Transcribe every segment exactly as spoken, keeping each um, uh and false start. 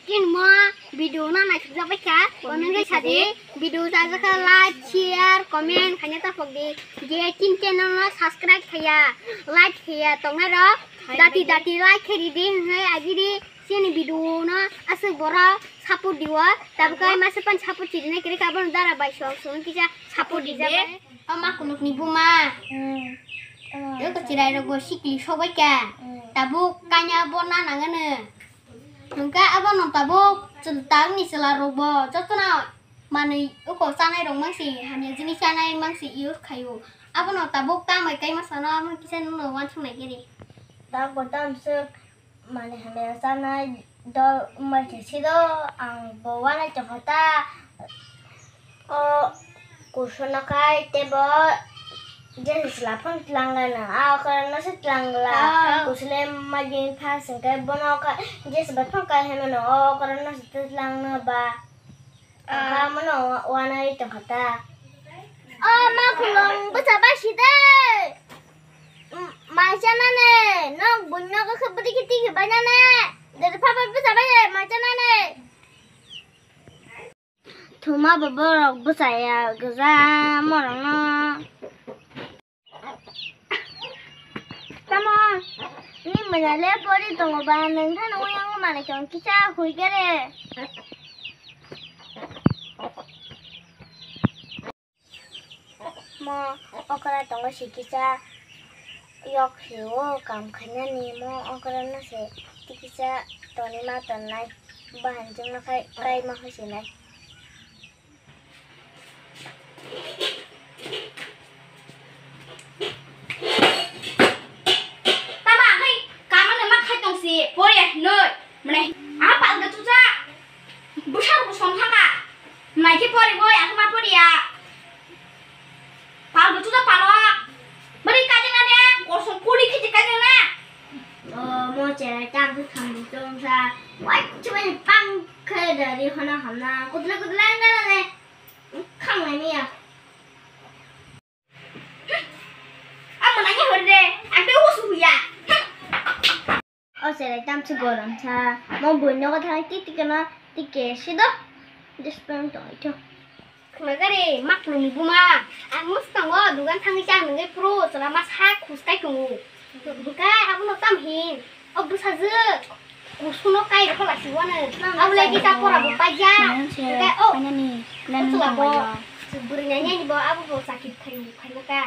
Kinmo video no naisik jak bai kha, comment bai sadi, video chajak kha like, share, comment khaina ta pok di, je tin channel no subscribe khaya, like khaya tongnai rok, dati dati like khe ridi, hwnkhai agiri chini video no aswk borok support diwo, tabuk kai masa pan support chidinai kiri kha, bono dara bai song song kisa support di jabai. O ma kunuk ni buma. Yo ko chirai rok bo sikli sobai kha. Tabuk kanya bo na nangano. Hwnkhe abono tabuk chwng tangni chwla rok bo jotono manwi uko chanai rok mangsi hamya jini chanai mangsi use khaio. Abono tabuk tamai kai masano amo kisa nuno wansuk nai kiri. Tabuk bo tamswk mani hamya chanai dol wngbai khe sido ang bo wanai tongkha ta. O kusono khai tebo je chwla phang tlang gana, a okra no se tlang gla. Kusule magi phas hwnkhe bono khai je chwla phang kai hwnmano, o okra no se tlang no ba. Ang kha mono wanai tongkha ta. O ma khulong bwsa bai si de. Mai chanane, nok buino khe bwrwi khe tiki bainane. Dede phabar bwsa bai mai chanane. Thuma bo borok bwchaya gwja morokno. Tamo ni mwnale pori tongo ba nang thano yang mane chong kisa hui gere. Mo okra tongo si kisa yok hiyo kam khainani mo okra no se tikisa toni ma tonnai bahan jingno khai kai ma hosinai. Tama khai kamano ma khai tong si pori hinoi mane apa ga tuja. Bwsa rok bwsong thangkha. Naikhe pori boi, ang khe ma pori ya. Pal bo tuda palo. Bari kajang na de, kosong kuli khe kajang na. O mo cherai ta ang khe kham bo tong sa. Wai chumani pang khe dari hona hamna. Kudla kudla ang gana de. Kham nai ni ya. Amo nanya hori de, ang tei usu huya. O cherai tamsi gorom sa, mo bui nogo thang tik tik no tik ke si do. Just pang to ito. Khna gari mak nung buma, ang mus tongo dugan thang cha nung pro sala mas ha khus kai tongo. Buka abo no tam hin. O bwsajwk kusuno kai rokho lasi wano. Abo lagi ta pora bo paija. Buka o. Chwla bo. Bwrwi nai nai bo abo bo chakri khai khai maka.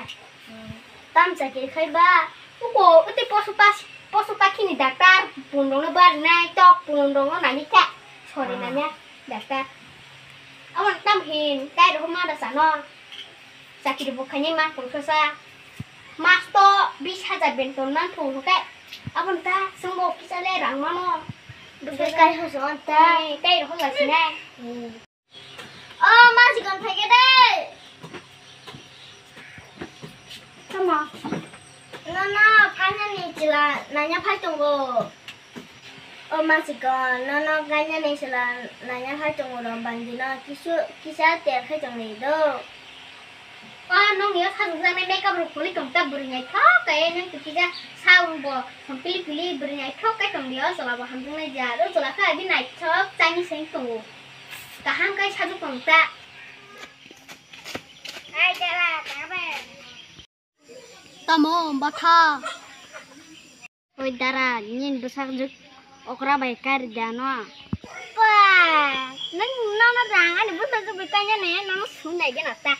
Tam chakri khai ba. Uko uti posu pas posu pakini daktar. Pun rokno bar nai tok pun rokno nani kha. Sori nanya daktar. Abo tam hin kai rokho ma da sano. Chakri bo khainai ma tongkha sa. Mas to bis hajar benton man thung khe. Abon ta sumbo kisa le rang mano. Bwsai kai hoso anta. Kai rokho la sinai. O ma sikon phai khe de. Tamo. Nono kainani chwla nanya phai tongo. O ma sikon, nono kainani chwla nanya phai tongo ro bangdi no kisu kisa ter khai tong ni do. O nong yo sajwk jaknai makeup rok phulwi tong ta bwrwi naithok khe nang twi kisa sound bo pili pili bwrwi naithok khe tong di o chwla bo hamjaknai ja o chwla khe abi naithok chaini seng tongo. Kaham khe sajwk tong ta. Tamo batha. Oi dara, nini bwsajwk okra bai kari da no? Pa, nang nono rang ani bwsajwk bai kanya ne, nono sum nai gena ta.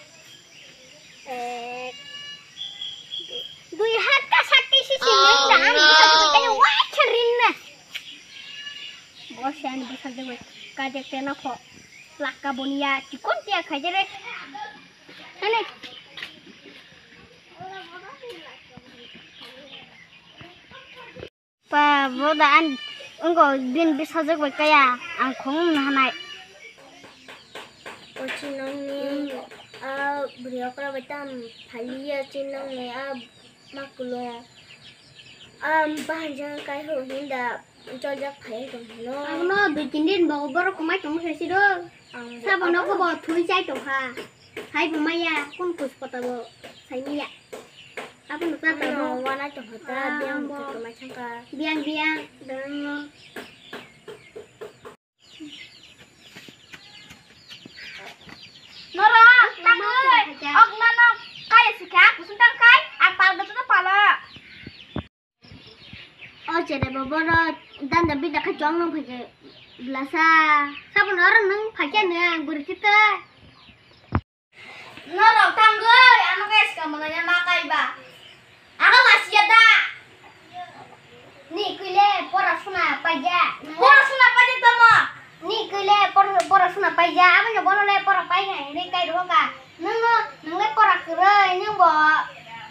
Ek, dui hat ka sakti si si nang rang ani bwsajwk bai kanya wa charin na. Bo se ani bwsajwk bai kajak te na pho. Lakka boniya, chikon tiya khaijere. Hene. Pa, bo da an, wngko bini bwsajwk bai kaya, ang khong wngna hanai. O chinongni a bwrwi okra bai tam phaliya chinongni a makulo. A bahanjang kai ho hinda choljak phai tong hino. Abono dui tin din bo borok kwmai tong sai siro. Ang sabo no kho bo thui chai tong kha. Hai bo maya kun kus kota bo sai maya. Abono ta ta bo. Wanai tong kha ta biang bo kota mai chang kha. Biang biang dang no. Boboro danda bida kha chong nang phaikhe blasa. Sabon oro nang phaikhe nang bwrwi khe ta. Norok tangwi ano khe swkang mwnai ma kaiba. Ano lasiya da. Ni kwile pora suna paija. Pora suna paija tamo. Ni kwile por-, pora suna paija. Aboni bono le pora paija hinwi kai roka. Nungno, nungle pora kwrwi, nungbo,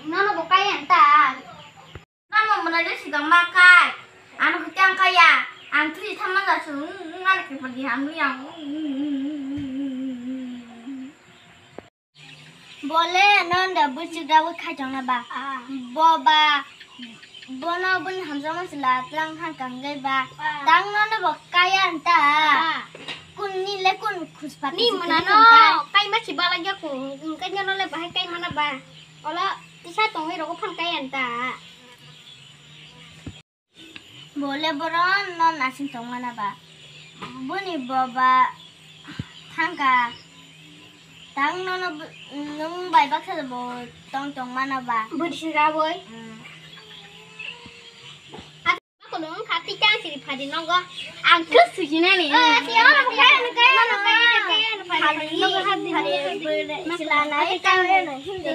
nono bo kai anta. Tamo mwnai le swkang ma kai. Ano khe tang kaya. Ang twi thamma da su, ano khe pagi hamli ang. Bole nonda buchik dawi khai tongna ba. Ah. Bo ba, bono bun hamjakma sila tlang han kanggai ba. Ah. Tang nono bo kaya anta. Ah. Kun ni le kun khuspat ni si mwnano kiri kai. Kai ma si bala gya kun, kai nono le bahai kai mana ba. Ola tisa tongwi rogo phan kai anta. Bole boron no nasing tongmana ba. Boni boba thangka. Tang nono b-, nung bai baksa bo tong tongmana ba. Budi sira boi. Mm. Aku nung kati tang siri phadi nogo. Ang khe sujinani. Eh, si oro bukai, bukai, bukai, bukai, bukai, bukai. Phadi, phadi, phadi, sila nai, kang, hindi.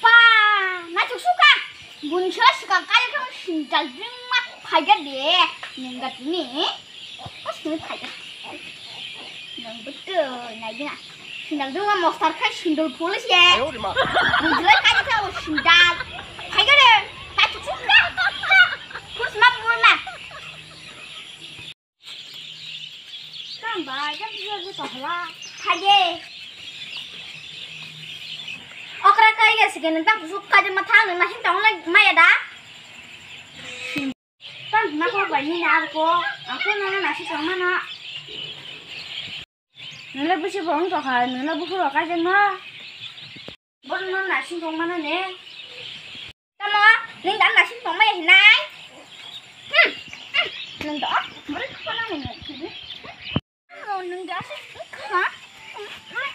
Pa, na chuk suka. Bunso suka kali kau sintal jingma phaiga de. Nenggat ni. Pas ni phaiga. Nang betul, nai gina. Sintal jingma mostar kai sintal polis ye. Ayo, di ma. Bunso kali kau sintal. Phaiga de. Na chuk suka. Polis ma, polis ma. Tang ba, jab jab jab tohla. Phai de. Okra kai ga sike nang tang kusuk kai ma thang nang na hin tong lai maya da. Tang na ko bai ni na ko. Ako na na si tong mana. Nang le bisi bong to khai, nang le buku ro kai jeng ma. Bono no nasing tong mano ne. Tamo, nwng da nasing tong maya hinai. Hmm, hmm, nwng da, bwrwi khana nwng. Hmm, nwng da se, ha? Hmm, hmm,